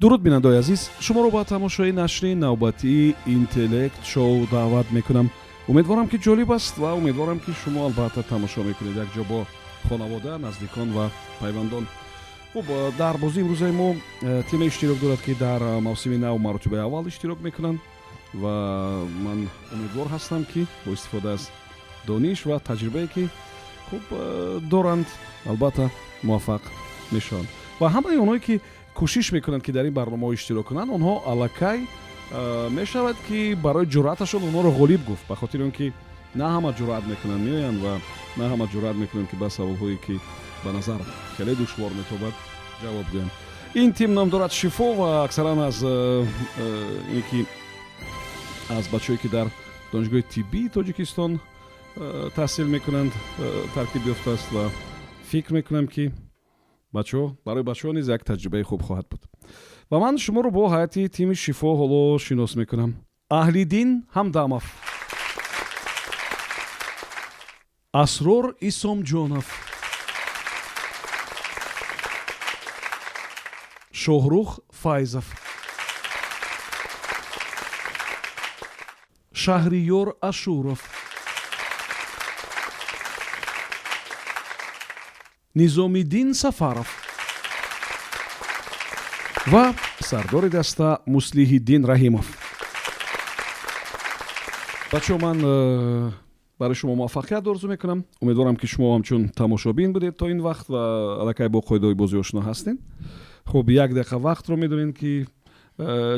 Дуруд, бинандаои азиз, шуморо ба тамошои нашри навбатии Интеллект Шоу даъват мекунам. Умедворам, ки ҷолиб аст, ва умедворам, ки шумо албатта тамошо мекунед якҷо бо хонавода, наздикон ва пайвандон. Хуб, дар бозии имрӯзаи мо тиме иштирок дорад, ки дар мавсими нав маротибаи аввал иштирок мекунанд, ва ман умедвор ҳастам, ки бо истифода аз дониш ва таҷрибае, ки хуб доранд, албатта муваффақ мешаванд. Ва ҳамаи онҳое, ки кӯшиш мекунанд, ки дар ин барномаҳо иштирок кунанд, онҳо аллакай мешавад, ки барои ҷуръаташон онҳоро ғолиб гуфт, ба хотири он ки на ҳама ҷуръат мекунанд, меоянд, ва на ҳама ҷуръат мекунанд, ки ба саволҳое, ки ба назар хеле душвор метобад, ҷавоб диҳанд. Ин тим ном дорад Шифо ва аксаран аз ине ки аз бачаҳое, ки дар Донишгоҳи тиббии Тоҷикистон таҳсил мекунанд, таркиб ёфтааст, ва фикр мекунам, ки бачаҳо барои бачаҳо низ як таҷрибаи хуб хоҳад буд. Ва ман шуморо бо ҳайати тими Шифо ҳоло шинос мекунам. Аҳлиддин Ҳамдамов, Асрор Исомҷонов, Шоҳрух Файзов, Шаҳриёр Ашуров, Низомиддин Сафаров ва сардори даста Муслиҳиддин Раҳимов. Бачаҳо, ман барои шумо муваффақият орзу мекунам. Умедворам, ки шумо ҳамчун тамошобин будед то ин вақт ва аллакай бо қоидаҳои бозӣ ошно ҳастед. Хуб, як дақиқа вақтро медонед, ки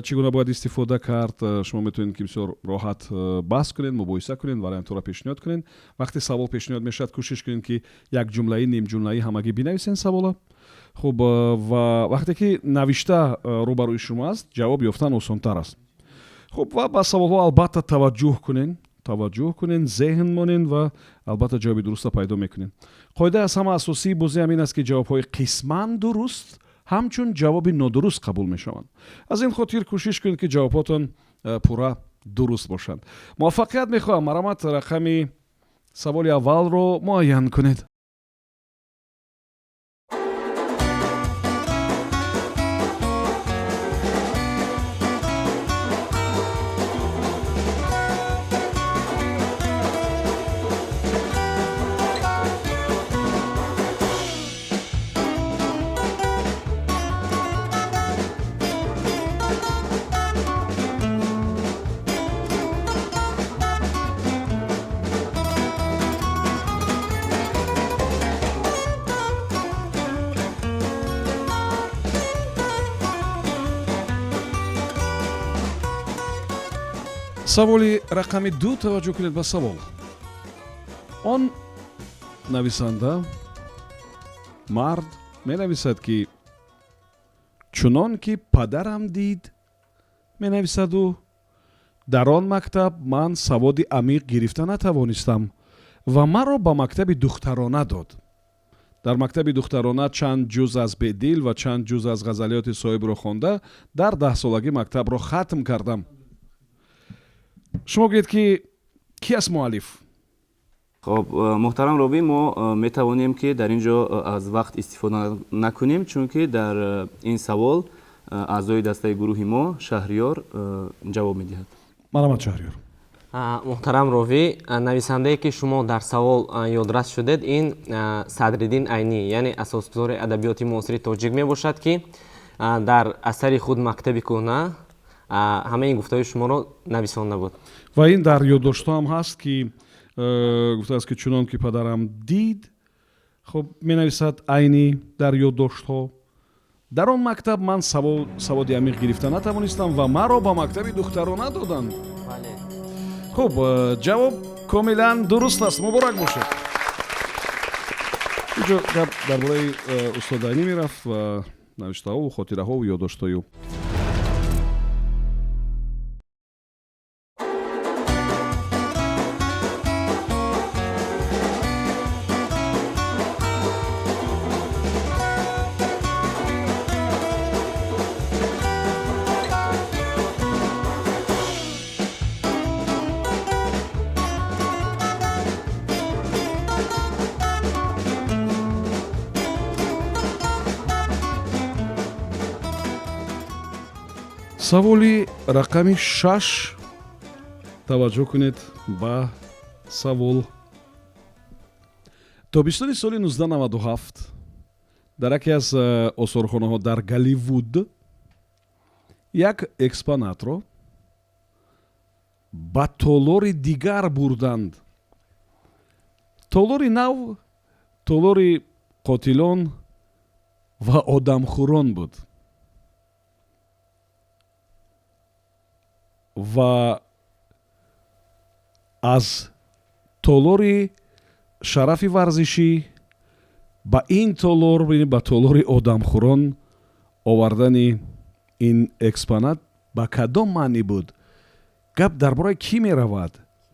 чӣ гуна бояд истифода кард. Шумо метавонед, ки бисёр роҳат баҳс кунед, мубоҳиса кунед, вариантҳоро пешниҳод кунед. Вақте савол пешниҳод мешавад, кӯшиш кунед, ки як ҷумлаӣ, нимҷумлаӣ ҳамагӣ бинависед савола. Хуб, ва вақте ки навишта рӯбарӯи шумо аст, ҷавоб ёфтан осонтар аст. Хуб, ва ба саволҳо албатта таваҷҷӯҳ кунед, таваҷҷӯҳ кунед, зеҳн монед ва албатта ҷавоби дуруста пайдо мекунед. Қоидаи аз ҳама асосии бозӣ ҳамин аст, ки ҷавобҳои қисман дуруст ҳамчун ҷавоби нодуруст қабул мешаванд. Аз ин хотир кӯшиш кунед, ки ҷавобҳотон пурра дуруст бошанд. Муваффақият мехоҳам. Марҳамат, рақами саволи аввалро муайян кунед. Саволи рақами 2. Таваҷҷӯҳ кунед ба савол. Он нависанда мард менависад, ки чунон ки падарам дид, менависаду, дар он мактаб ман саводи амиқ гирифта натавонистам ва маро ба мактаби духтарона дод. Дар мактаби духтарона чанд ҷуз аз Бедил ва чанд ҷуз аз ғазалиёти Соҳибро хонда, дар 10-солагӣ мактабро хатм кардам. Шумо гӯед, ки ки аст муаллиф? Хоб, муҳтарам ровӣ, мо метавонем, ки дар ин ҷо аз вақт истифода накунем, чунки дар ин савол аъзои дастаи гурӯҳи мо Шаҳриёр ҷавоб медиҳад. Марҳамат, Шаҳриёр. Муҳтарам ровӣ, нависандае, ки шумо дар савол ёдрас шудед, ин Садриддин Айнӣ, яъне асосгузори адабиёти муосири тоҷик мебошад, ки дар асари худ «Мактаби кӯҳна» ҳамаи ин гуфтаҳои шуморо нависонда буд. Ва ин дар ёддоштҳо ҳам ҳаст, ки гуфтааст, ки чунон ки падарам дид, хуб, менависад Айнӣ дар ёддоштҳо, дар он мактаб ман саводи амиқ гирифта натавонистам ва маро ба мактаби духтарона доданд. Хуб, ҷавоб комилан дуруст аст, муборак бошед. Инҷо гап дар бораи устод Айнӣ мерафт ва навиштаҳову хотираҳову ёддоштҳои ӯ. Саволи рақами 6. Таваҷҷӯҳ кунед ба савол. Тобистони соли 1997 дар яке аз осорхонаҳо дар Голливуд як экспонатро ба толори дигар бурданд. Толори нав толори қотилон ва одамхӯрон буд ва аз толори шарафи варзишӣ ба ин толор, ба толори одамхӯрон овардани ин экспонат ба кадом маънӣ буд? Гап дар бораи кӣ меравад?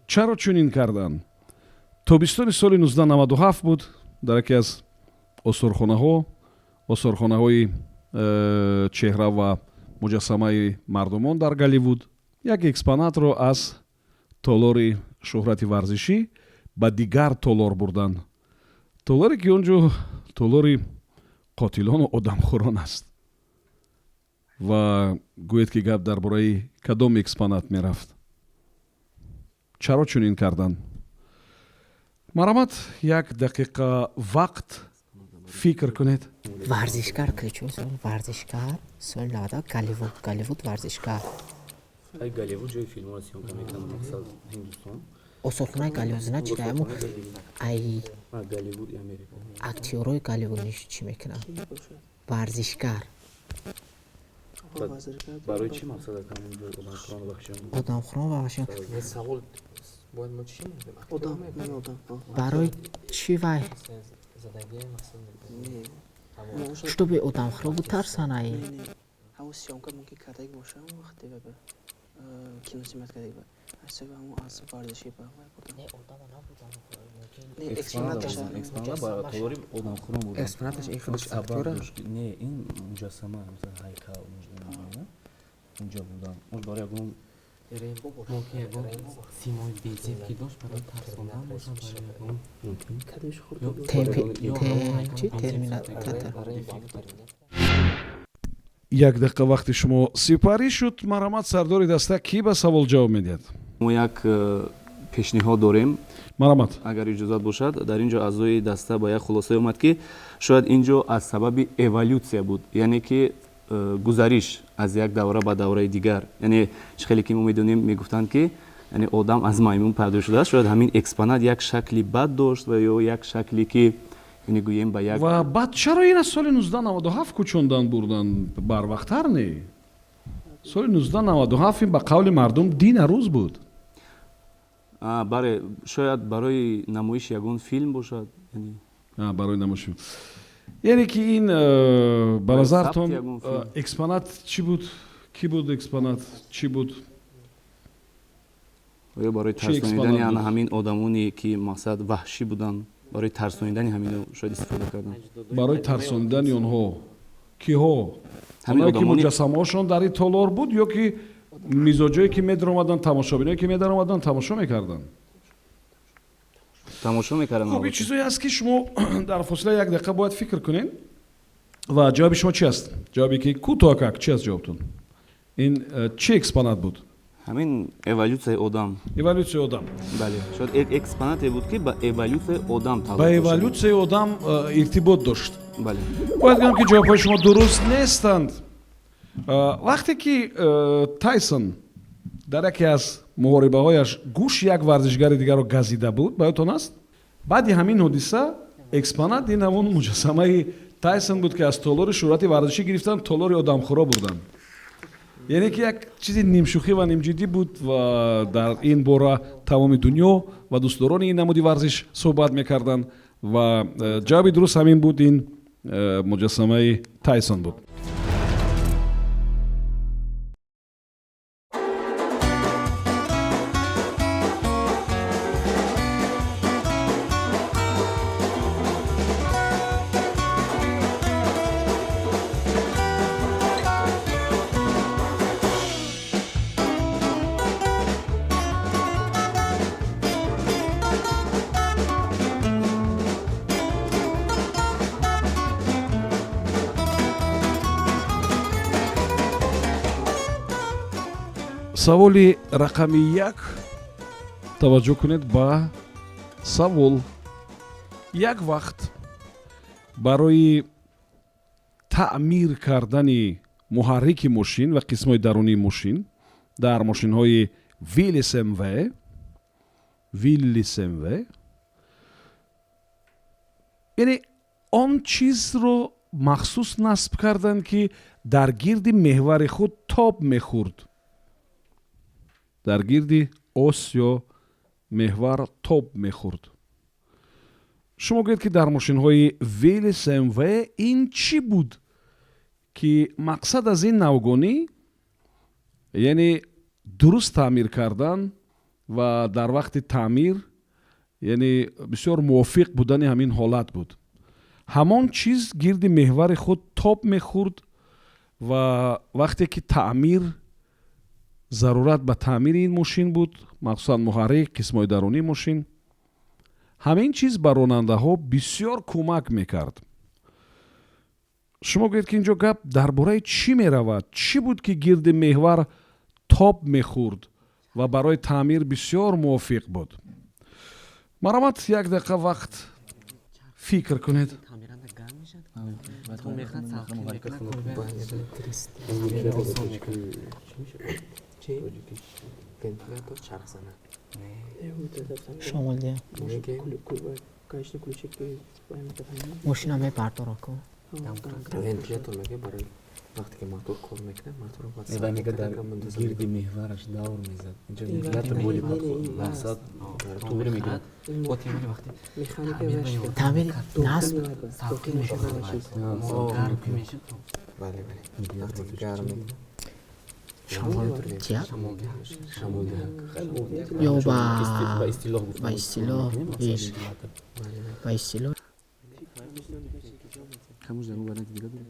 Чаро чунин карданд? Тобистони соли 1997 буд, дар яке аз осорхонаҳо, осорхонаҳои чеҳра ва муҷассамаи мардумон дар Голливуд, як экспонатро аз толори шӯҳрати варзишӣ ба дигар толор бурданд, толоре ки он ҷо толори қотилону одамхӯрон аст. Ва гӯед, ки гап дар бораи кадом экспонат мерафт? Чаро чунин карданд? Марҳамат, як дақиқа вақт, фикр кунед. Варзишгар кӯчо, варзишгар, соли 90, Голливуд, Голливуд, варзишгар. Ай, Голливуд ҷои филмҳоро съёмка мекунанд, мақсад Ҳиндустон. Осорхонаи Голливуд зина чи даему ай Голливуд Америка. Актёрои Голливуд чӣ мекунанд? Варзишгар. Барои чӣ мақсад одамхӯрон ваҳшиён? Одамхӯрон ва ваҳшиён. Савол бояд мо чӣ Барои чӣ вай? Чтобы одамхӯро бутарсан ай. Ҳамо съёмка мумкин кардаги боша, ҳамо вақте ба кино снимать кардаги ба ҳисоби ҳамо аз варзиши ба вай бурдан. Экспонат ба толори одамхӯрон бурдан. Экспонаташ ин худаш актёра? Не, ин муҷассама, масалан, ҳайкал унҷа будан. Мош барои ягон мумкин ягон симои безеб ки дошт, барои тарсондан бошад, барои ягон Чи терминатор. Як дақиқа вақти шумо сипарӣ шуд. Марҳамат, сардори даста, кӣ ба савол ҷавоб медиҳад? Мо як пешниҳод дорем. Марҳамат. Агар иҷозат бошад, дар ин ҷо аъзои даста ба як хулосае омад, ки шояд ин ҷо аз сабаби эволюсия буд, яъне ки гузариш аз як давра ба давраи дигар. Яъне чӣ хеле ки мо медонем, мегуфтанд, ки яъне одам аз маймун пайдо шудааст, шояд ҳамин экспонат як шакли бад дошт ва ё як шакле ки, яъне гӯем, ба як Ва баъд чаро ин аз соли 1997 кӯчондан бурдан? Барвақттар не? Соли 1997 ин ба қавли мардум дина рӯз буд. Бале, шояд барои намоиши ягон филм бошад. Барои намоиши, яъне ки ин ба назартон экспонат чӣ буд? Кӣ буд экспонат, чӣ буд? Оё барои тарсонидани ана ҳамин одамоне, ки мақсад ваҳшӣ буданд, барои тарсонидани ҳамино шояд истифода карданд. Барои тарсонидани онҳо киҳо? Онҳое ки муҷассамаҳошон дар ин толор буд ё ки мизоҷое ки медаромаданд, тамошобиное ки медаромаданд, тамошо мекарданд? Тамошо мекарданд. Хуб, ин чизое аст, ки шумо дар фосилаи як дақиқа бояд фикр кунед. Ва ҷавоби шумо чи аст? Ҷавобе ки кӯтоҳакак, чи аст ҷавобтон? Ин чӣ экспонат буд? Ҳамин эволюсияи одам. Эволюсияи одам. Бале, шояд экспонате буд, ки ба эволюсияи одам ба эволюсияи одам иртибот дошт. Бале. Бояд гӯям, ки ҷавобҳои шумо дуруст нестанд. Вақте ки Тайсон дар яке аз муҳорибаҳояш гӯши як варзишгари дигарро газида буд, ба ёдтон аст, баъди ҳамин ҳодиса экспонат ин ҳамон муҷассамаи Тайсон буд, ки аз толори шӯҳрати варзишӣ гирифтанд, толори одамхӯро бурданд. Яъне ки як чизи нимшӯхӣ ва нимҷиддӣ буд ва дар ин бора тамоми дунё ва дӯстдорони ин намуди варзиш суҳбат мекарданд. Ва ҷавоби дуруст ҳамин буд, ин муҷассамаи Тайсон буд. Саволи рақами 1. Таваҷҷӯҳ кунед ба савол. Як вақт барои таъмир кардани муҳаррики мошин ва қисмҳои дарунии мошин дар мошинҳои Willys MV, Willys MV, яъне он чизро махсус насб карданд, ки дар гирди меҳвари худ тоб мехӯрд, дар гирди ос ё меҳвар тоб мехӯрд. Шумо гӯед, ки дар мошинҳои Willys MV ин чӣ буд, ки мақсад аз ин навгонӣ, яъне дуруст таъмир кардан ва дар вақти таъмир, яъне бисёр мувофиқ будани ҳамин ҳолат буд. Ҳамон чиз гирди меҳвари худ тоб мехӯрд ва вақте ки таъмир зарурат ба таъмири ин мошин буд, махсусан муҳаррик, қисмҳои дарунии мошин, ҳамин чиз ба ронандаҳо бисёр кӯмак мекард. Шумо гӯед, ки ин ҷо гап дар бораи чӣ меравад? Чӣ буд, ки гирди меҳвар тоб мехӯрд ва барои таъмир бисёр мувофиқ буд? Марҳамат, як дақиқа вақт фикр кунед. Таъмиранда гарм мешавад, то мехӯрад, салқин мекунад. Чӣ? Вентилятор чархзана. Шомолдиҳ. Конечно, ключик. Мошина мебардора ку. Вентилятор мега барои вақте ки мотор кор мекунад, моторро бояд Не, мега дар гирди меҳвараш давр мезад. Инҷо вентилятор боли мақсад туғри мегирад. Вақти Механика. Таъмир насб. Салқин мешавад, гарм ки мешавад. Бале, бале. Вақте ки гарм мекунад. Шамолдиҳак. Шамолдиҳак. Ё ба ба истилоҳ гуфта. Ба истилоҳ иш. Ба истилоҳ. Камуш дар варианти дига дорем.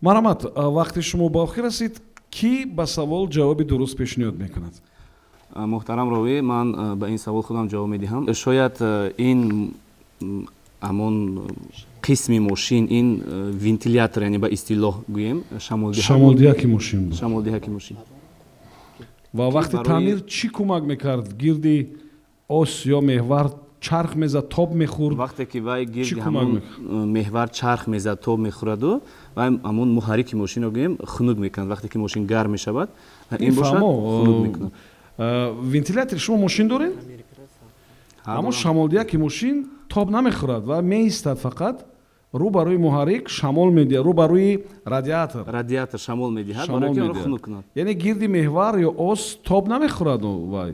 Марҳамат, вақти шумо ба охир расид. Кӣ ба савол ҷавоби дуруст пешниҳод мекунад? Муҳтарам ровӣ, ман ба ин савол худам ҷавоб медиҳам. Шояд ин ҳамон қисми мошин, ин вентилятор, яъне ба истилоҳ гӯем, шамолдиҳак. Шамолдиҳаки мошин буд. Шамолдиҳаки мошин. Ва вақти таъмир чӣ кӯмак мекард? Гирди ос ё меҳвар чарх мезад, тоб мехӯрд. Вақте ки вай Чӣ гирди кӯмак ҳамон мекард? меҳвар чарх мезад, тоб мехӯраду вай ҳамон муҳаррики мошинро гӯем хунук мекунад. Вақте ки мошин гарм мешавад, ин бошад Фаҳмо. хунук мекунад. Вентилятор, шумо мошин доред? Аммо шамолдиҳаки мошин тоб намехӯрад ва меистад, фақат рӯ ба рӯи муҳаррик шамол медиҳад, рӯ ба рӯи радиатор. Радиатор шамол медиҳад, Шамол барои ки онро медиҳад. хунук кунад. Яъне гирди меҳвар ё ос тоб намехӯрад вай.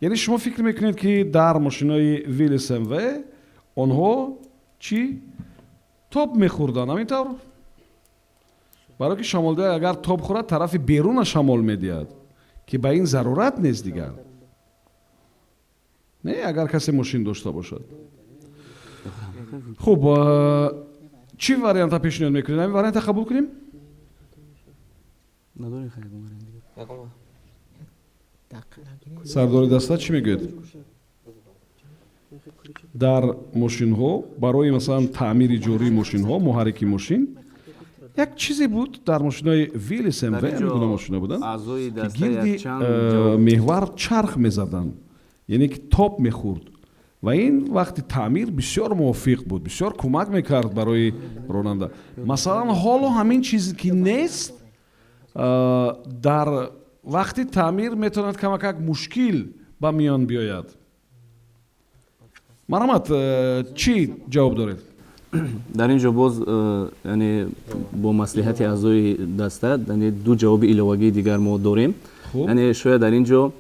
Яъне шумо фикр мекунед, ки дар мошинои Willys MV онҳо чӣ тоб мехӯрданд, ҳамин тавр? Барое ки шамолдиҳак агар тоб хӯрад, тарафи беруна шамол медиҳад, ки ба ин зарурат нест дигар. Не, агар касе мошин дошта бошад. Хуб, чӣ варианта пешниҳод мекунед? Ҳамин варианта қабул кунем? Надорем хайр вариант дигар. Дақиқа нагиред. Сардори даста чӣ мегӯяд? Дар мошинҳо барои, масалан, таъмири ҷории мошинҳо, муҳаррики мошин, як чизе буд дар мошинои Willys MV, Дар ин ҷо ҳамин гуна мошино буданд, аъзои ки даста гирди якчанд ҷавоб меҳвар чарх мезаданд, яъне ки тоб мехӯрд, ва ин вақти таъмир бисёр мувофиқ буд, бисёр кӯмак мекард барои ронанда. Масалан, ҳоло ҳамин чизе ки нест, дар вақти таъмир метавонад камакак мушкил ба миён биёяд. Марҳамат, чӣ ҷавоб доред? Дар ин ҷо боз яъне бо маслиҳати аъзои даста, яъне ду ҷавоби иловагии дигар мо дорем. Яъне шояд дар ин ҷо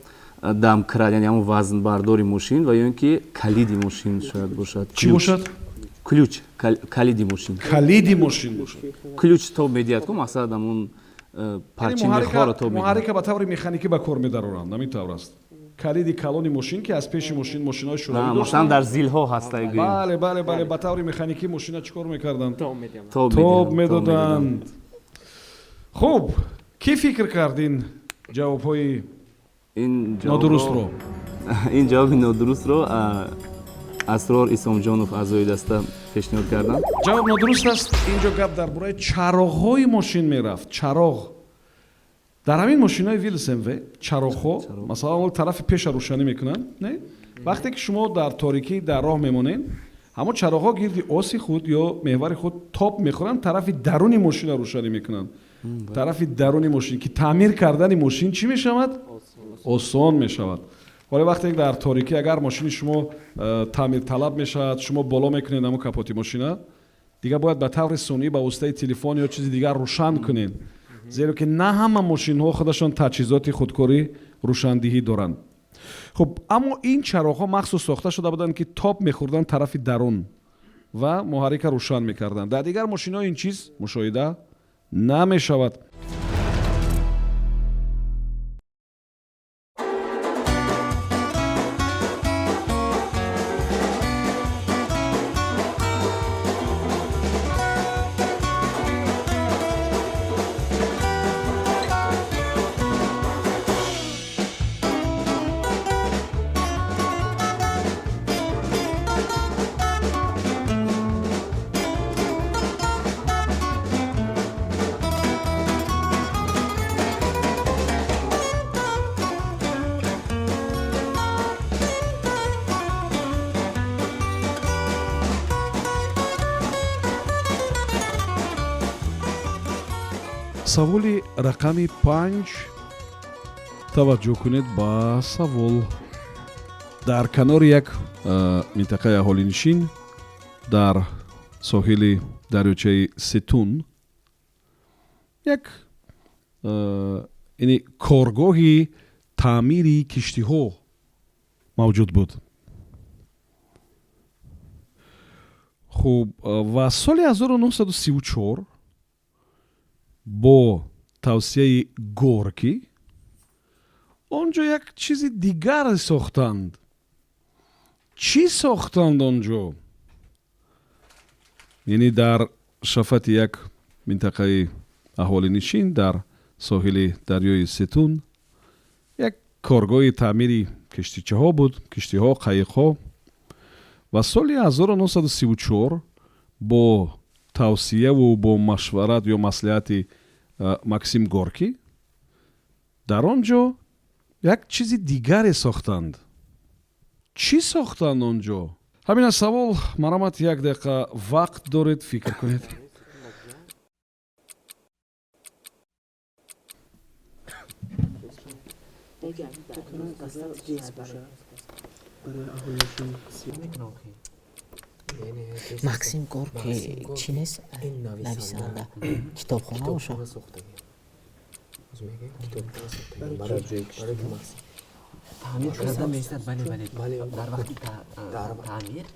домкрат, яъне ҳамон вазнбардори мошин, ва ё ин ки калиди мошин шояд бошад. Чӣ бошад? Ключ, калиди мошин. Калиди мошин бошад. Ключ тоб медиҳад ку, мақсад ҳамон парчи мехоро тоб медиҳад. Муҳаррика ба таври механикӣ ба кор медароранд, ҳамин тавр аст. Калиди калони мошин, ки аз пеши мошин мошинои шӯравӣ Масалан доштанд. дар зилҳо ҳастай гӯем. Бале, ба таври механикӣ мошина чӣ кор мекарданд? Тоб тоб медиҳанд, медоданд. Хуб, кӣ фикр кард ин ҷавобҳои ин нодурустро? Ин ҷавоби нодурустро Асрор Исомҷонов, аъзои даста, пешниҳод карданд. Ҷавоб нодуруст аст. Инҷо гап дар бораи чароғҳои мошин мерафт. Чароғ дар ҳамин мошинҳои Виллс МВ, чароғҳо, масалан, тарафи пеша рӯшанӣ мекунанд, не? Вақте ки шумо дар торикӣ дар роҳ мемонед, ҳамон чароғҳо гирди оси худ ё меҳвари худ тоб мехӯранд, тарафи даруни мошинро рӯшанӣ мекунанд, тарафи даруни мошин, ки таъмир кардани мошин чӣ мешавад? Осон мешавад. Вале вақте дар торикӣ агар мошини шумо таъмирталаб мешавад, шумо боло мекунед ҳамон капоти мошина, дигар бояд ба таври сунъӣ ба воситаи телефон ё чизи дигар рӯшан кунед, зеро ки на ҳама мошинҳо худашон таҷҳизоти худкорӣ рӯшандиҳӣ доранд. Хуб, аммо ин чароғҳо махсус сохта шуда буданд, ки тоб мехӯрданд тарафи дарун ва муҳаррика рӯшан мекарданд. Дар дигар мошинҳо ин чиз мушоҳида намешавад. Саволи рақами 5. Таваҷҷӯҳ кунед ба савол. Дар канори як минтақаи аҳолинишин дар соҳили дарёчаи Сетун як яъне коргоҳи таъмири киштиҳо мавҷуд буд. Хуб, ва соли 1934 бо тавсияи Горкӣ он ҷо як чизи дигар сохтанд. Чӣ сохтанд он ҷо? Яъне дар шафати як минтақаи аҳолинишин дар соҳили дарёи Сетун як коргоҳи таъмири киштичаҳо буд, киштиҳо, қайиқҳо. Ва соли 1934 бо тавсияву бо машварат ё маслиҳати Максим Горкӣ дар он ҷо як чизи дигаре сохтанд. Чӣ сохтанд он ҷо? Ҳамин аст савол. Марҳамат, як дақиқа вақт доред, фикр кунед. Максим Горки чӣ нест? Нависанда. Китобхона бошад. Таъмир карда меистад, бале, бале, дар вақти таъмир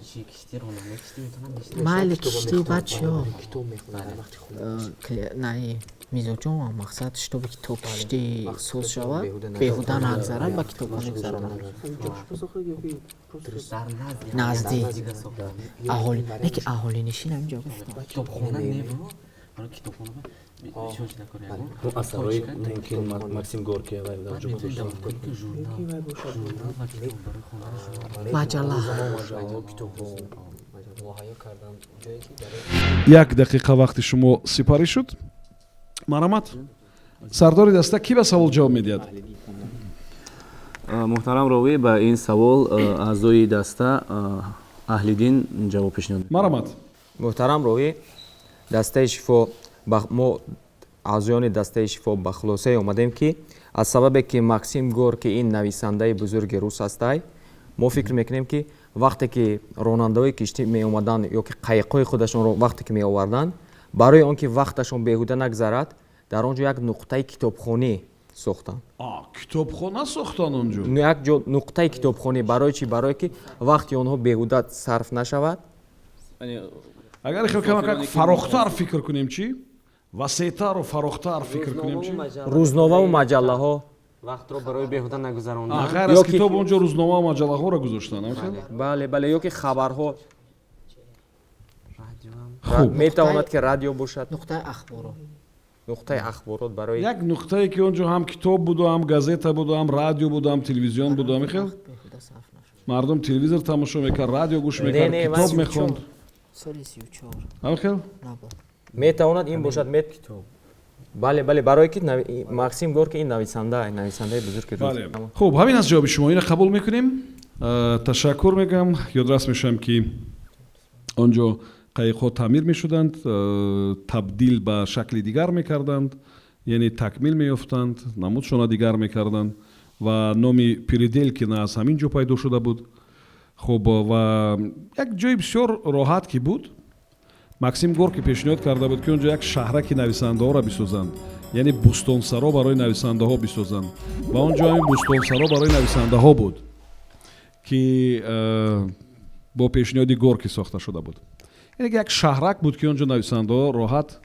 чи киштӣ, ронандаи киштӣ метавонад ништа. Майли, киштӣ, баъд чиё? Наи мизоҷон, мақсад, чтобы китоб киштӣ соз шавад, беҳуда нагзарад, ба китобхона гузаронад. Назди аҳоли, не ки аҳолинишин ҳаминҷо гуфтам. Китобхона небу, барои китобхона бисёр чиза кор ягон. Асарҳои мумкин Максим Горкий ва дар ҷо журнал ва китоб барои хондан. Маҷалла. Як дақиқа вақти шумо сипарӣ шуд. Марҳамат, сардори даста, кӣ ба савол ҷавоб медиҳад? Муҳтарам ровӣ, ба ин савол аъзои даста Аҳлиддин ҷавоб пешниҳод. Марҳамат. Муҳтарам ровӣ, дастаи Шифо, мо аъзоёни дастаи Шифо ба хулосае омадем, ки аз сабабе ки Максим Горки ин нависандаи бузурги рус ҳастай, мо фикр мекунем, ки вақте ки ронандаҳои киштӣ меомаданд ё ки қайиқҳои худашонро вақте ки меоварданд, барои он ки вақташон беҳуда нагзарад, дар он ҷо як нуқтаи китобхонӣ сохтанд. Китобхона сохтанд он ҷо? Як ҷо нуқтаи китобхонӣ. Барои чӣ? Барое ки вақти онҳо беҳуда сарф нашавад. Агар хел камакак фарохтар фикр кунем, чӣ? Васеътару фарохтар фикр кунем, чӣ? Рӯзномаву маҷаллаҳо. Вақтро барои беҳуда нагузарондан. Ғайр аз китоб он ҷо рӯзнома маҷаллаҳоро гузоштанд? Бале, бале, ё ки хабарҳо. Метавонад ки радио бошад. Нуқтаи ахборо. Нуқтаи ахборот барои як нуқтае, ки он ҷо ҳам китоб буду, ҳам газета буду, ҳам радио буду, ҳам телевизион буду, ҳамин хел. Беҳуда сарф нашуд. Мардум телевизор тамошо мекард, радио гӯш мекард, Не, не, китоб ман мехонд. Соли 34 Ҳамин хел. Набуд. Метавонад ин бошад, мет бале, бале, барое ки Максим Горки ин нависанда, нависандаи бузурги рус. Бале, хуб, ҳамин аст ҷавоби шумо, инро қабул мекунем. Ташаккур мегӯям. Ёдрас мешавам, ки он ҷо қайиқҳо таъмир мешуданд, табдил ба шакли дигар мекарданд, яъне такмил меёфтанд, намудшона дигар мекарданд ва номи Переделкино аз ҳамин ҷо пайдо шуда буд. Хуб, ва як ҷои бисёр роҳат ки буд, Максим Горки пешниҳод карда буд, ки он ҷо як шаҳраки нависандаҳоро бисозанд, яъне бӯстонсаро барои нависандаҳо бисозанд, ва он ҷо ҳамин бӯстонсаро барои нависандаҳо буд, ки бо пешниҳоди Горки сохта шуда буд. Яъне ки як шаҳрак буд, ки он ҷо нависандаҳо роҳат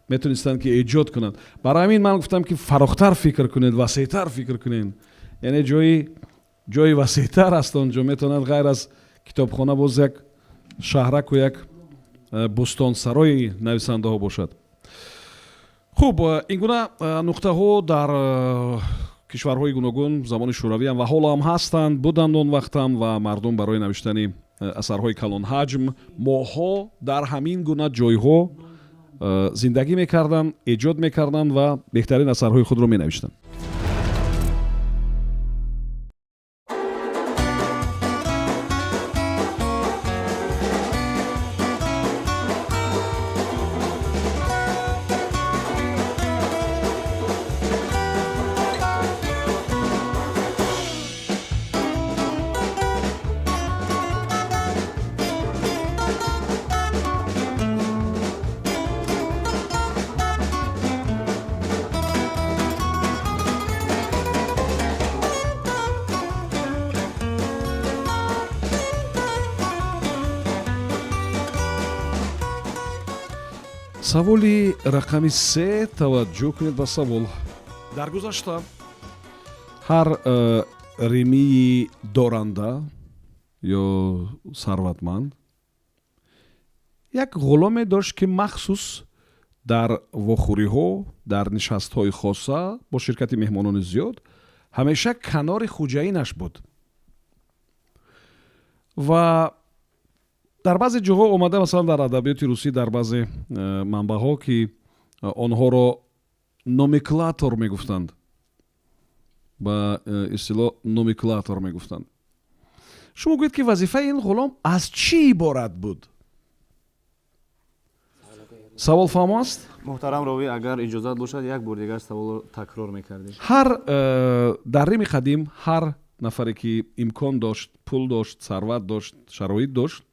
метонистанд, ки эҷод кунанд. Барои ҳамин ман гуфтам, ки фарохтар фикр кунед, васеътар фикр кунед, яъне ҷои васеътар аст. Он ҷо метавонад ғайр аз китобхона боз як шаҳраку як бӯстонсарои нависандаҳо бошад. Хуб, ин гуна нуқтаҳо дар кишварҳои гуногун замони шӯравиам ва ҳоло ҳам ҳастанд, буданд он вақтам, ва мардум барои навиштани асарҳои калонҳаҷм моҳҳо дар ҳамин гуна ҷойҳо зиндагӣ мекарданд, эҷод мекарданд ва беҳтарин асарҳои худро менавиштанд. Саволи рақами се. Таваҷҷӯҳ кунед ба савол. Дар гузашта ҳар римии доранда ё сарватманд як ғуломе дошт, ки махсус дар вохӯриҳо, дар нишастҳои хоса бо ширкати меҳмонони зиёд ҳамеша канори хуҷаинаш буд. Ва дар баъзе ҷоҳо омада, масалан дар адабиёти русӣ, дар баъзе манбаъҳо, ки онҳоро номенклатор мегуфтанд, ба истилоҳ номенклатор мегуфтанд. Шумо гӯед, ки вазифаи ин ғулом аз чӣ иборат буд? Савол фаҳмо аст? Муҳтарам ровӣ, агар иҷозат бошад, як бор дигар саволро такрор мекардем. Ҳар дар Рими қадим ҳар нафаре, ки имкон дошт, пул дошт, сарват дошт, шароит дошт,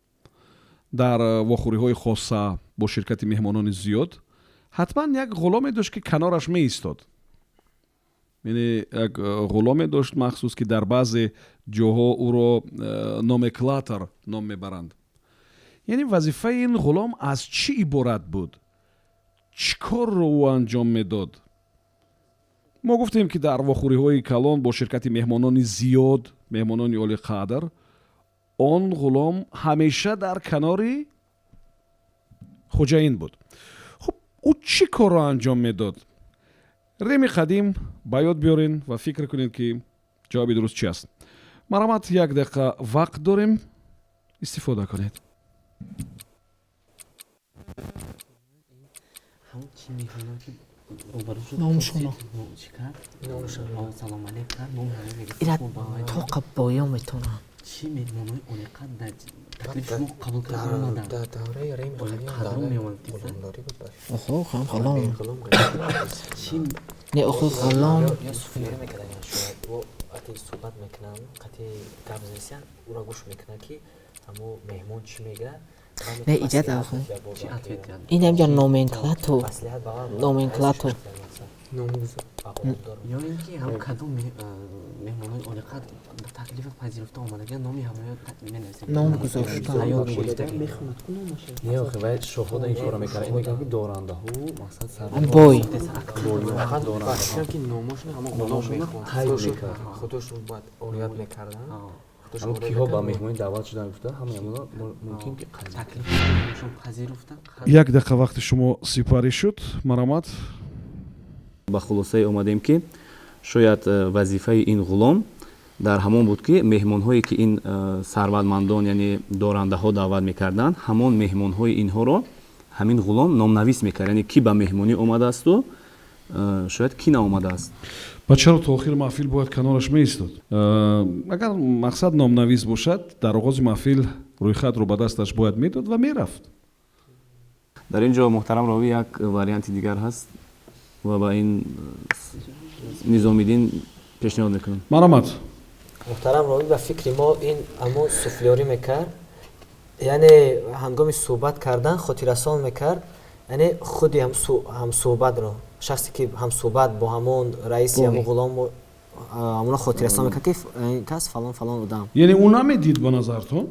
дар вохӯриҳои хоса бо ширкати меҳмонони зиёд ҳатман як ғуломе дошт, ки канораш меистод. Яъне як ғуломе дошт махсус, ки дар баъзе ҷоҳо ӯро номенклатор ном мебаранд. Яъне вазифаи ин ғулом аз чӣ иборат буд, чӣ корро ӯ анҷом медод? Мо гуфтем, ки дар вохӯриҳои калон бо ширкати меҳмонони зиёд, меҳмонони олиқадр, он ғулом ҳамеша дар канори хуҷаин буд. Хуб, ӯ чӣ корро анҷом медод? Рими қадим ба ёд биёрен ва фикр кунед, ки ҷавоби дуруст чи аст. Марҳамат, як дақиқа вақт дорем, истифода кунед. Ҳамон чи меҳмонон, ки рӯбарӯ шуд, Номшоно. Чӣ кард? Салом алейк кард, ном ҳама мегӯяд. Ира Мо ба вай- тоқа боё метонам. Чӣ меҳмонои олиқадр дар таклиф шумо қабул карда омаданд? Дар давраи Рим қадим Олиқадрон давраи меомаданд, тиса? ғуломдорӣ буд, ба фикр. Охо, ҳам ғулом. Ғулом ғайр. Чӣ? Не, охо, ғулом. Ё суфлёрӣ мекарданд, шояд о вақте суҳбат мекунанд, қати гап занисиянд, ӯро гӯш мекунанд, ки ҳамо меҳмон чӣ мегӯяд. Не, иҷад охо. Чӣ ответ кард? Ин ҳамҷа номенклатор. Номенклатор. Ё ин ки ҳам кадом меҳмонои олиқадр таклифа пазируфта омадагиан, номи ҳамаё менависем. Ном гузошта. Ҳаёт гирифтагӣ. Не, охи, вай шоҳода ин корро мекард. Ин мегӯям, ки дорандаҳо, мақсад сар Бой. Фикрам, ки номошон ҳамо ғулом мехонд. Қайд мекард. Худошон бояд орият мекарданд. Ҳамо киҳо ба меҳмонӣ даъват шуданд, гуфта, ҳамаи ҳамоно мумкин ки қайд. Таклифшон пазируфта. Як дақиқа вақти шумо сипарӣ шуд. Марҳамат. Ба хулосае омадем, ки шояд вазифаи ин ғулом дар ҳамон буд, ки меҳмонҳое, ки ин сарватмандон, яъне дорандаҳо даъват мекарданд, ҳамон меҳмонҳои инҳоро ҳамин ғулом номнавис мекард, яъне кӣ ба меҳмонӣ омадаасту шояд кӣ наомадааст. Ба чаро то охири маҳфил бояд канораш меистод? Агар мақсад номнавис бошад, дар оғози маҳфил рӯйхатро ба дасташ бояд медод ва мерафт. Дар ин ҷо, муҳтарам ровӣ, як варианти дигар ҳаст ва ба ин Низомиддин пешниҳод мекунам. Марҳамат. Муҳтарам ровӣ, ба фикри мо, ин ҳамон суфлёрӣ мекард, яъне ҳангоми суҳбат кардан хотиррасон мекард, яъне худи ҳамсуҳбатро, шахсе ки ҳамсуҳбат бо ҳамон раиси ҳамон ғулом, ҳамоно хотиррасон мекард, ки ин кас фалон фалон одам. Яъне ӯ намедид, ба назартон?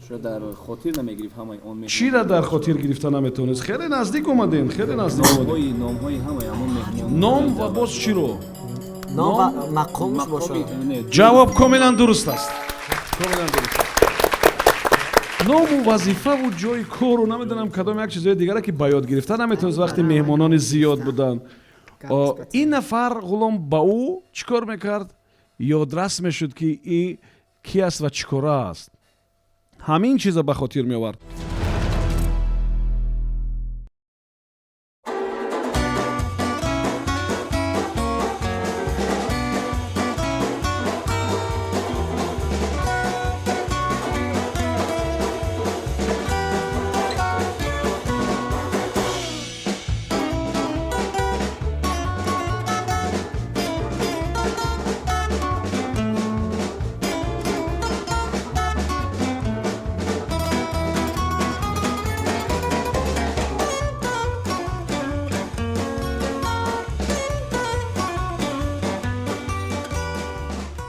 Шояд дар хотир намегирифт ҳамаи он. Чира дар хотир гирифта наметавонист? Хеле наздик омадем, хеле наздик омадем. Номҳои ҳамаи ҳамон меҳмон. Ном ва боз чиро? Ном ва мақомаш бошад. Ҷавоб комилан дуруст аст, комилан дуруст аст. Ному вазифаву ҷои кору намедонам кадом як чизҳои дигаре, ки ба ёд гирифта наметавонист вақте меҳмонони зиёд буданд. Ин нафар ғулом ба ӯ чӣ кор мекард? Ёдрас мешуд, ки и ки аст ва чӣ кора аст. Ҳамин чиза ба хотир меовард.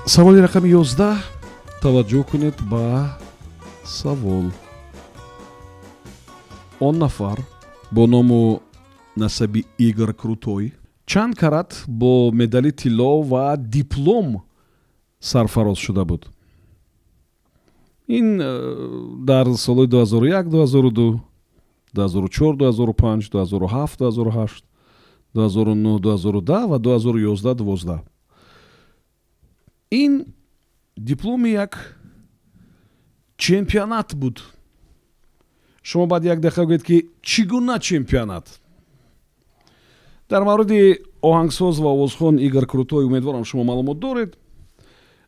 Саволи рақами 11. Таваҷҷӯҳ кунед ба савол. Он нафар бо ному насаби Игор Крутой чанд карат бо медали тилло ва диплом сарфароз шуда буд? Ин дар солҳои 2001, 2002, 2004, 2005, 2007, 2008, 2009, 2010 ва 2011, 12. Ин дипломи як чемпионат буд. Шумо баъд як дақиқа гӯед, ки чӣ гуна чемпионат. Дар мавриди оҳангсоз ва овозхон Игор Крутой умедворам, шумо маълумот доред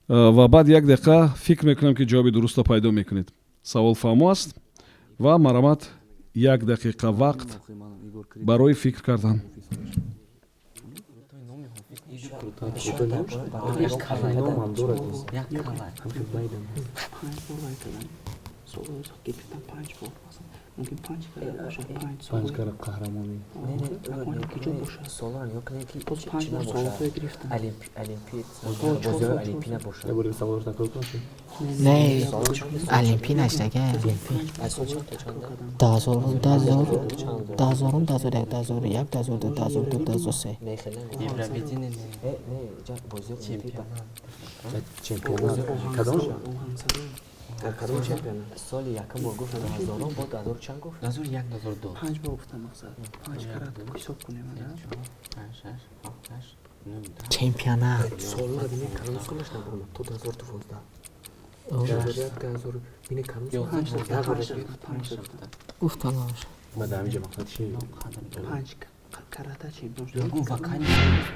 ва баъд як дақиқа фикр мекунам, ки ҷавоби дурустро пайдо мекунед. Савол фаҳмо аст ва марҳамат, як дақиқа вақт барои фикр кардан. Панҷ бор вай кардан, солҳои гирифтан, панҷ бор, мумкин панҷ кара бошад, панҷ. Панҷ кара қаҳрамонӣ. Киҷо бошад? Солҳоро нигоҳ кунед, ки боз панҷ бор солҳое гирифтан. Олимпи, бозиҳои олимпӣ набошад. Як бори саволро такрор кун. Не, олимпӣ наштага, олимпӣ. 2000, 2000, 2000, 2001, 2001, 2002, 2002, 2003. Чемпионат кадом? Дар кадом чемпионат? Соли якум бор гуфт 2000-ум, бо 2000 чанд гуфт? 2001, 2002. Панҷ бор гуфтам, мақсад панҷ карат ҳисоб кунем. Чемпионат. Солҳоро бинед, кадом солаш набурмад то 2012, 2001, 2000, бинед, кадом сол. Гуфтам набошад. Ма дар ҳаминҷа мақсад чи? Панҷ карата чемпион.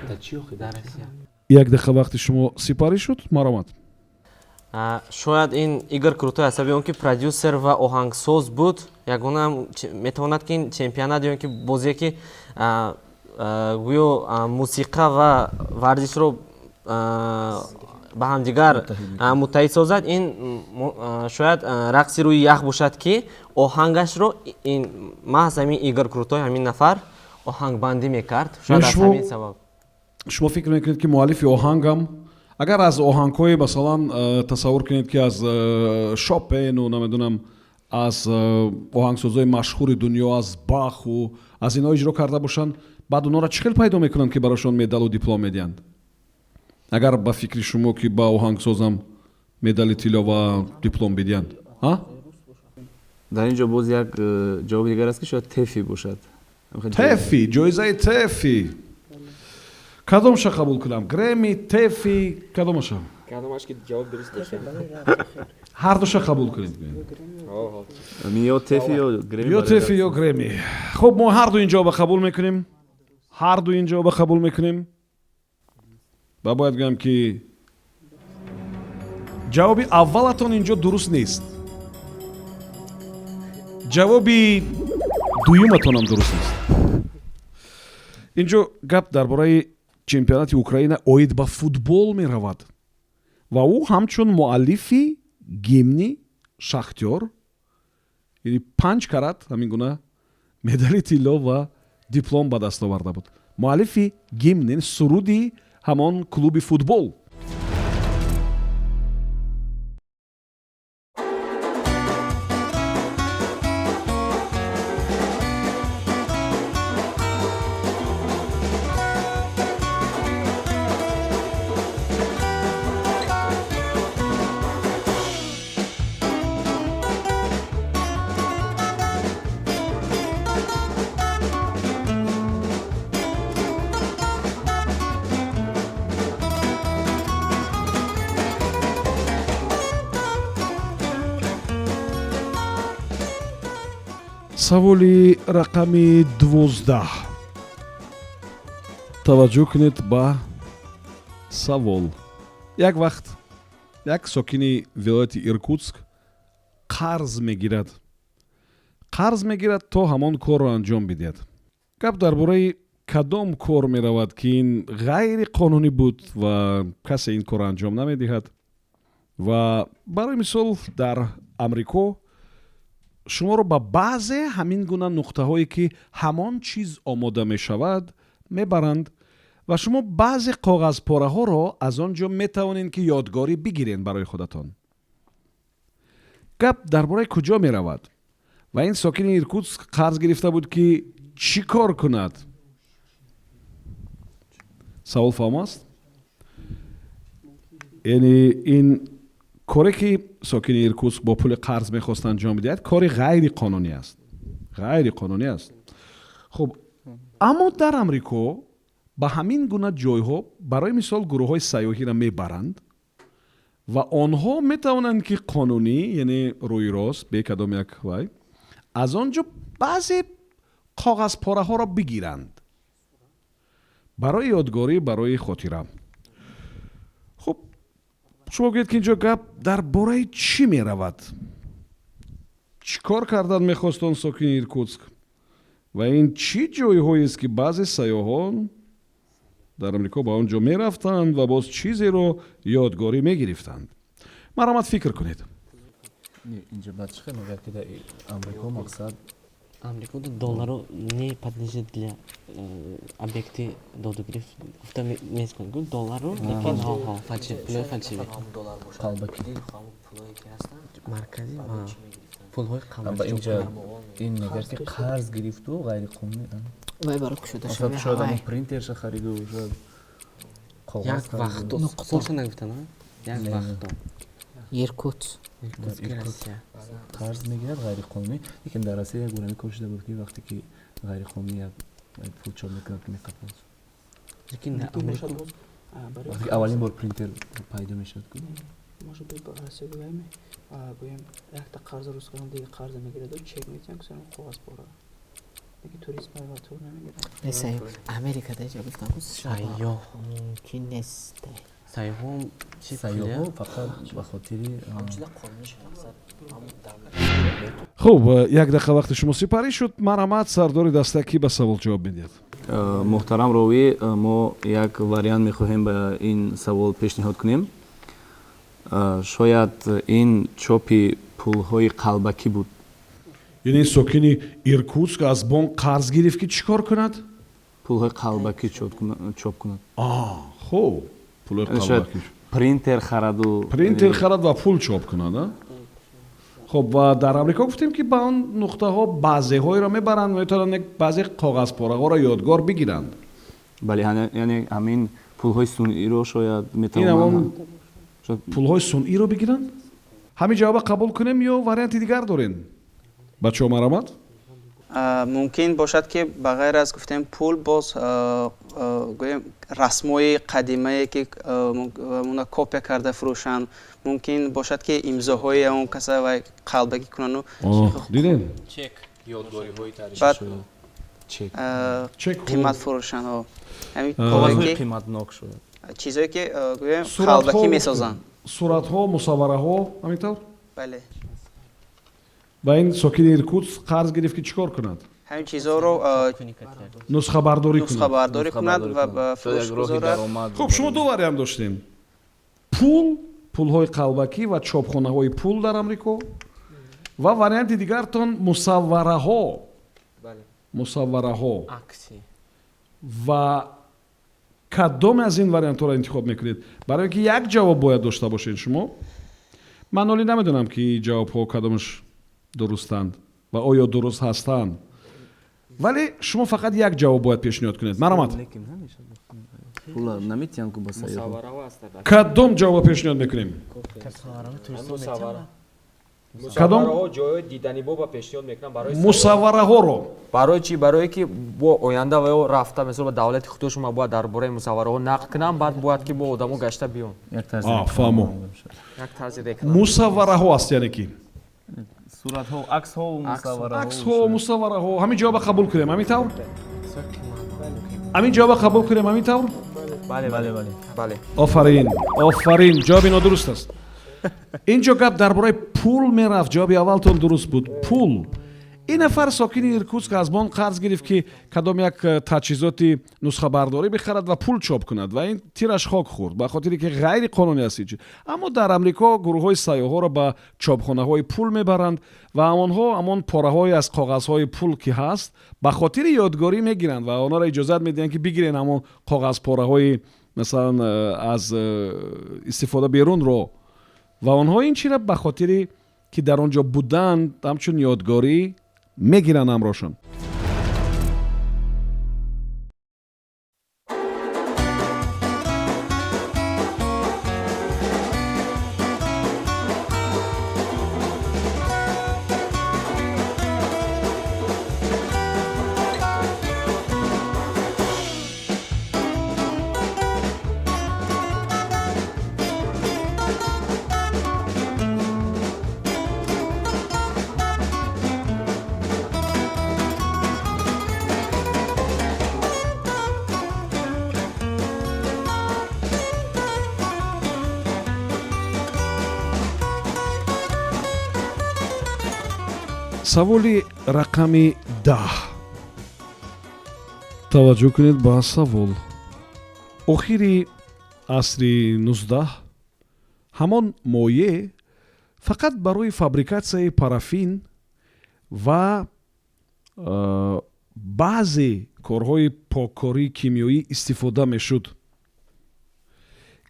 Дар чи охи? Дар Россия. Як дақиқа вақти шумо сипарӣ шуд, марҳамат. Шояд ин Игор Крутой аз сабаби он ки продюсер ва оҳангсоз буд, ягона метавонад, ки ин чемпионат ё ин ки бозие, ки гӯё мусиқа ва варзишро ба ҳамдигар муттаҳид созад, ин шояд рақси рӯи ях бошад, ки оҳангашро ин маҳз ҳамин Игор Крутой, ҳамин нафар оҳангбандӣ мекард, шояд аз ҳамин сабаб. Шумо фикр мекунед, ки муаллифи оҳангам агар аз оҳангҳои, масалан, тасаввур кунед, ки аз Шопену, намедонам, аз оҳангсозҳои машҳури дунё, аз Баху, аз инҳо иҷро карда бошанд, баъд онҳоро чӣ хел пайдо мекунанд, ки барошон медалу диплом медиҳанд? Агар ба фикри шумо, ки ба оҳангсозам медали тилло ва диплом бидиҳанд, Дар ин ҷо боз як ҷавоби дигар аст, ки шояд ТЭФИ бошад. ТЭФИ, ҷоизаи ТЭФИ. Кадомша қабул кунам? Грэмми, Тэфи, кадомаша? Кадомаш ки ҷавоб дуруст бошад. Ҳардуша қабул кунед. Ё Тэфи, ё Грэмми. Ё Тэфи, ё Грэмми. Хуб, мо ҳарду ин ҷавоба қабул мекунем, ҳарду ин ҷавоба қабул мекунем ва бояд гӯям, ки ҷавоби аввалатон инҷо дуруст нест, ҷавоби дуюматонам дуруст нест. Инҷо гап дар бораи чемпионати Украина оид ба футбол меравад ва ӯ ҳамчун муаллифи гимни Шахтёр, яъне 5 карат ҳамин гуна медали тилло ва диплом ба даст оварда буд, муаллифи гимн, суруди ҳамон клуби футбол. Саволи рақами 12. Таваҷҷӯҳ кунед ба савол. Як вақт як сокини вилояти Иркутск қарз мегирад, қарз мегирад, то ҳамон корро анҷом бидиҳад. Гап дар бораи кадом кор меравад, ки ин ғайриқонунӣ буд ва касе ин корро анҷом намедиҳад? Ва барои мисол, дар Амрико шуморо ба баъзе ҳамин гуна нуқтаҳое, ки ҳамон чиз омода мешавад, мебаранд ва шумо баъзе коғазпораҳоро аз он ҷо метавонед, ки ёдгорӣ бигиред барои худатон. Гап дар бораи куҷо меравад ва ин сокини Иркутск қарз гирифта буд, ки чӣ кор кунад? Савол фаҳм аст? Яъне ин коре, ки сокини Иркутск бо пули қарз мехост анҷом бидиҳад, кори ғайриқонунӣ аст, ғайриқонунӣ аст. Хуб, аммо дар Амрико ба ҳамин гуна ҷойҳо, барои мисол, гурӯҳҳои сайёҳиро мебаранд ва онҳо метавонанд, ки қонунӣ, яъне рӯи рост, бе кадом як вай, аз он ҷо баъзе коғазпораҳоро бигиранд барои ёдгорӣ, барои хотира. Хуб, шумо гӯед, ки инҷо гап дар бораи чӣ меравад? Чӣ кор кардан мехост он сокини Иркутск ва ин чӣ ҷойҳоест, ки баъзе сайёҳон дар Амрико ба он ҷо мерафтанд ва боз чизеро ёдгорӣ мегирифтанд? Марҳамат, фикр кунед. Инҷо баъд чӣ хел мегӯяд, ки дар Амрико мақсад Амрико доллару не подлежит для объекти додугирифт гуфта мескунад гу доллару, лекин пулои фальшивый. Қалбаки. Марказӣ пулҳои Ба инҷа ин мегӯяд, ки қарз гирифту ғайриқонунӣ. Вай барои кушода шояд шояд принтерша хариду, шояд як вақто солша нагуфтан, як вақто. Иркутск. Қарз мегирад ғайриқонунӣ, лекин дар Россия як гурами кор шуда буд, ки вақте ки ғайриқонунӣ як пул чоп мекунад, ки меқапад. Лекин дар Амрико вақте ки аввалин бор принтер пайдо мешавад. Может быть, ба Россия гӯем, гӯем, якта қарз рӯз кардам, дига қарза мегираду чек метиҳам, кусарам коғаз пора. Лекин туризм ва тур намегирад. Не, Америка дар ҷо гуфтам, сайёҳ мумкин нест. Сайёҳон чи? Сайёҳо фақат ба хотири Хуб, як дақиқа вақти шумо сипарӣ шуд. Марҳамат, сардори даста, кӣ ба савол ҷавоб медиҳад? Муҳтарам ровӣ, мо як вариант мехоҳем ба ин савол пешниҳод кунем. Шояд ин чопи пулҳои қалбакӣ буд. Яъне сокини Иркутск аз бонк қарз гирифт, ки чӣ кор кунад? Пулҳои қалбакӣ чоп кунад. Хуб, пулҳои қалбакӣ. Принтер хараду. Принтер харад ва пул чоп кунад. Хуб, ва дар Амрико гуфтем, ки ба он нуқтаҳо баъзеҳоеро мебаранд, метавонанд баъзе коғазпораҳоро ёдгор бигиранд. Бале, яъне ҳамин пулҳои сунъиро шояд метавонанд, пулҳои сунъиро бигиранд. Ҳамин ҷавоба қабул кунем ё варианти дигар дорем, бачаҳо? Марҳамат. Мумкин бошад, ки ба ғайр аз гуфтем пул, боз гӯем расмҳои қадимае, ки онро копия карда фурӯшанд. Мумкин бошад, ки имзоҳои он каса вай қалбакӣ кунану дидем. Чек, ёдгориҳои баъд таърихӣ шуда. Чек қимат фурӯшанд. Ҳамин Коғазҳои қиматнок шуда. Чизое ки гӯем қалбакӣ месозанд. Суратҳо, мусаввараҳо, ҳамин тавр? Бале. Ва ин сокини Иркутск қарз гирифт, ки чӣ кор кунад? Ҳамин чизҳоро нусхабардорӣ кунад. Нусхабардорӣ кунад ва ба фурӯш гузорад. Хуб, шумо ду вариант доштем: пул, пулҳои қалбакӣ ва чопхонаҳои пул дар Амрико, ва варианти дигартон мусаввараҳо, мусаввараҳо. Ва кадоме аз ин вариантҳоро интихоб мекунед? Барои ин ки як ҷавоб бояд дошта бошед шумо. Ман ҳоле намедонам, ки ҷавобҳо кадомаш дурустанд ва оё дуруст ҳастанд, вале шумо фақат як ҷавоб бояд пешниҳод кунед. Марҳамат. Пула наметиҳанд ку ба сайёҳон. Кадом ҷавобро пешниҳод мекунем? Кадом? Ҷойҳои диданибоба пешниҳод мекунам барои Мусаввараҳоро. Барои чӣ? Барое ки бо оянда ва ё рафта, мисол, ба давлати худошон бояд дар бораи мусаввараҳо нақл кунам, баъд бояд ки бо одамо гашта биён. Фаҳмо. Як тарзи реклама. Мусаввараҳо аст, яъне ки суратҳо, аксҳо, мусаввараҳо. Аксҳо, мусаввараҳо. Ҳамин ҷавоба қабул кунем, ҳамин тавр? Ҳамин ҷавоба қабул кунем, ҳамин тавр? Бале, бале, бале. Офарин, офарин! Ҷавоби нодуруст аст. Ин ҷо гап дар бораи пул мерафт. Ҷавоби аввалтон дуруст буд, пул. Ин нафар сокини Иркутск аз бонк қарз гирифт, ки кадом як таҷҳизоти нусхабардорӣ бихарад ва пул чоп кунад, ва ин тираш хок хӯрд, ба хотире ки ғайриқонунӣ аст ин чиз. Аммо дар Амрико гурӯҳҳои сайёҳҳоро ба чопхонаҳои пул мебаранд ва ҳамонҳо ҳамон пораҳое аз коғазҳои пул ки ҳаст, ба хотири ёдгорӣ мегиранд ва онҳоро иҷозат медиҳанд, ки бигирен ҳамон коғазпораҳои, масалан, аз истифода берунро, ва онҳо ин чиро ба хотири ки дар он ҷо буданд, ҳамчун ёдгорӣ мегиранд ҳамроҳшон. Саволи рақами 10. Таваҷҷӯҳ кунед ба савол. Охири асри 19 ҳамон моеъ фақат барои фабрикатсияи парафин ва баъзе корҳои поккории кимиёӣ истифода мешуд.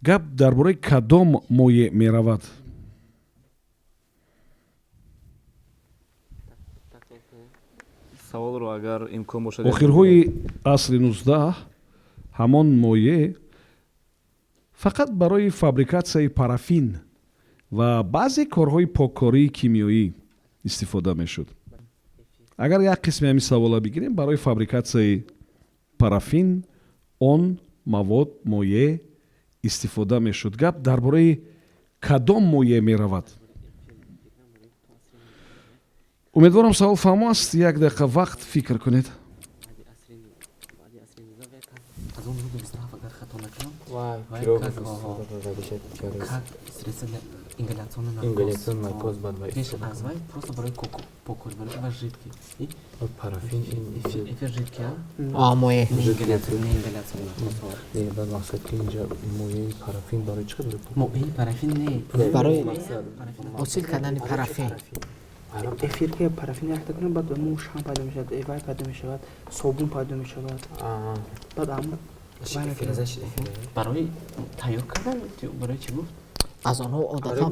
Гап дар бораи кадом моеъ меравад? Саволро, агар имкон бошад. Охирҳои асри 19 ҳамон моеъ фақат барои фабрикатсияи парафин ва баъзе корҳои поккории кимиёӣ истифода мешуд. Агар як қисми ҳамин савола бигирем, барои фабрикатсияи парафин он мавод, моеъ истифода мешуд. Гап дар бораи кадом моеъ меравад? Умедворам, савол фаҳмо аст. Як дақиқа вақт фикр кунед. Аз он 27, агар хато накунам, Вай, вай пирог как, истифода карда бошад, чарес. Как средство для ингаляционный наркоз. Ингаляционный наркоз баъд вай Пеш истифода аз вай просто барои покор, барои вай жидкий. И Парафин ин эфир жидкий, а? А, моеъ. Не ингаляционный, не ингаляционный наркоз. Не, баъд мақсад ки инҷа моеи парафин барои чӣ қадар? Моеи парафин не. Барои ҳосил кардани парафин. Эфир ки парафин якта кунем, баъд муш ҳам пайдо мешавад, вай пайдо мешавад, собун пайдо мешавад, баъд ам Барои тайёр кардан, барои чӣ гуфт? Аз онҳо одатан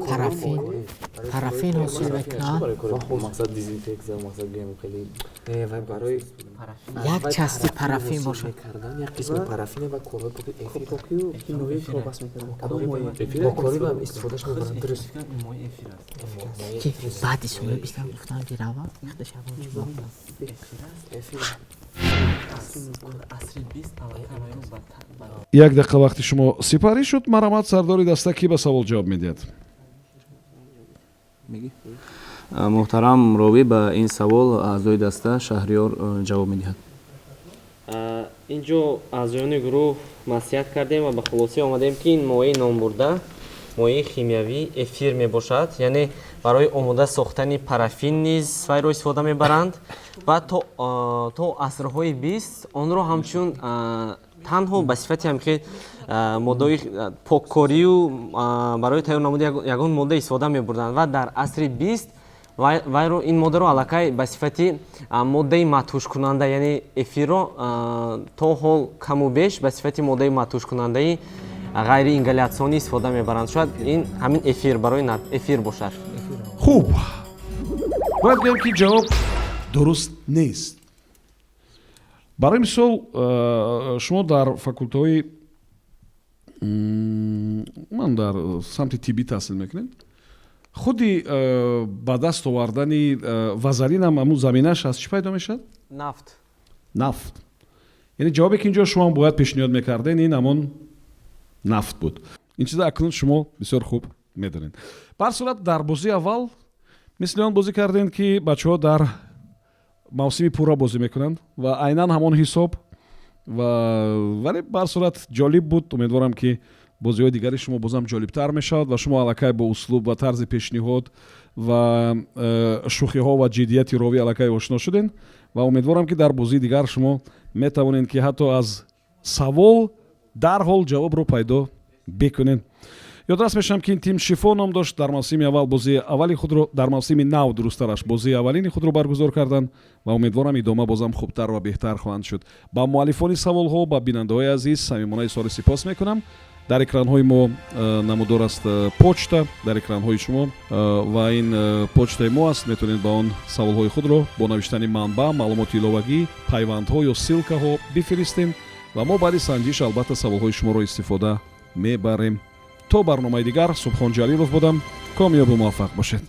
парафин ҳосил мекунанд. Мақсад дезинфексия, мақсад гӯем, хеле вай барои як части парафин бошад. Кардан як қисми парафине ва корҳои поки эфир. Покию кинои корбас мекарданд. Поккорӣ ба истифодаш мебаранд, дуруст. Ки баъди соли бистам гуфтам, ки рава худаш ягон чӣ. Эфир. Асри бист аллакай вайро ба Як дақиқа вақти шумо сипарӣ шуд. Марҳамат, сардори даста, кӣ ба савол ҷавоб медиҳад? Муҳтарам ровӣ, ба ин савол аъзои даста Шаҳриёр ҷавоб медиҳад. Ин ҷо аъзоёни гурӯҳ маслиҳат кардем ва ба хулоса омадем, ки ин моеи номбурда моеи химиявии эфир мебошад, яъне барои омода сохтани парафин низ вайро истифода мебаранд ва то асрҳои бист онро ҳамчун танҳо ба сифати ҳамхел моддаҳои поккорию барои тайёр намуди ягон модда истифода мебурданд ва дар асри бист вайро, ин моддаро аллакай ба сифати моддаи матҳушкунанда, яъне эфирро то ҳол каму беш ба сифати моддаи матҳушкунандаи ғайриингаляционӣ истифода мебаранд. Шояд ин ҳамин эфир барои эфир бошад. Хуб, бояд гӯям, ки ҷавоб дуруст нест. Барои мисол, шумо дар факултаҳои ман дар самти тиббӣ таҳсил мекунед. Худи ба даст овардани вазалинам ҳамун заминаш аз чӣ пайдо мешавад? Нафт. Нафт. Яъне ҷавобе, ки ин ҷо шумо бояд пешниҳод мекарден, ин ҳамон нафт буд. Ин чиза акнун шумо бисёр хуб медонед. Ба ҳар сурат, дар бозии аввал мисли он бозӣ кардем, ки бачаҳо дар мавсими пурра бозӣ мекунанд ва айнан ҳамон ҳисоб ва вале ба ҳар сурат ҷолиб буд. Умедворам, ки бозиҳои дигари шумо бозам ҷолибтар мешавад ва шумо аллакай бо услуб ва тарзи пешниҳод ва шӯхиҳо ва ҷиддияти ровӣ аллакай ошно шудем ва умедворам, ки дар бозии дигар шумо метавонед, ки ҳатто аз савол дарҳол ҷавобро пайдо бикунед. Ёдрас мешавам, ки ин тим «Шифо» ном дошт. Дар мавсими аввал бозии аввали худро, дар мавсими нав, дурусттараш, бозии аввалини худро баргузор карданд ва умедворам, идома бозам хубтар ва беҳтар хоҳанд шуд. Ба муаллифони саволҳо, ба бинандаҳои азиз самимона изҳори сипос мекунам. Дар экранҳои мо намудор аст почта, дар экранҳои шумо, ва ин почтаи мо аст. Метавонед ба он саволҳои худро бо навиштани манбаъ, маълумоти иловагӣ, пайвандҳо ё ссылкаҳо бифиристем ва мо баъди санҷиш албатта саволҳои шуморо истифода мебарем. То барномаи дигар, Субҳон Ҷалилов будам. Комёбу муваффақ бошед.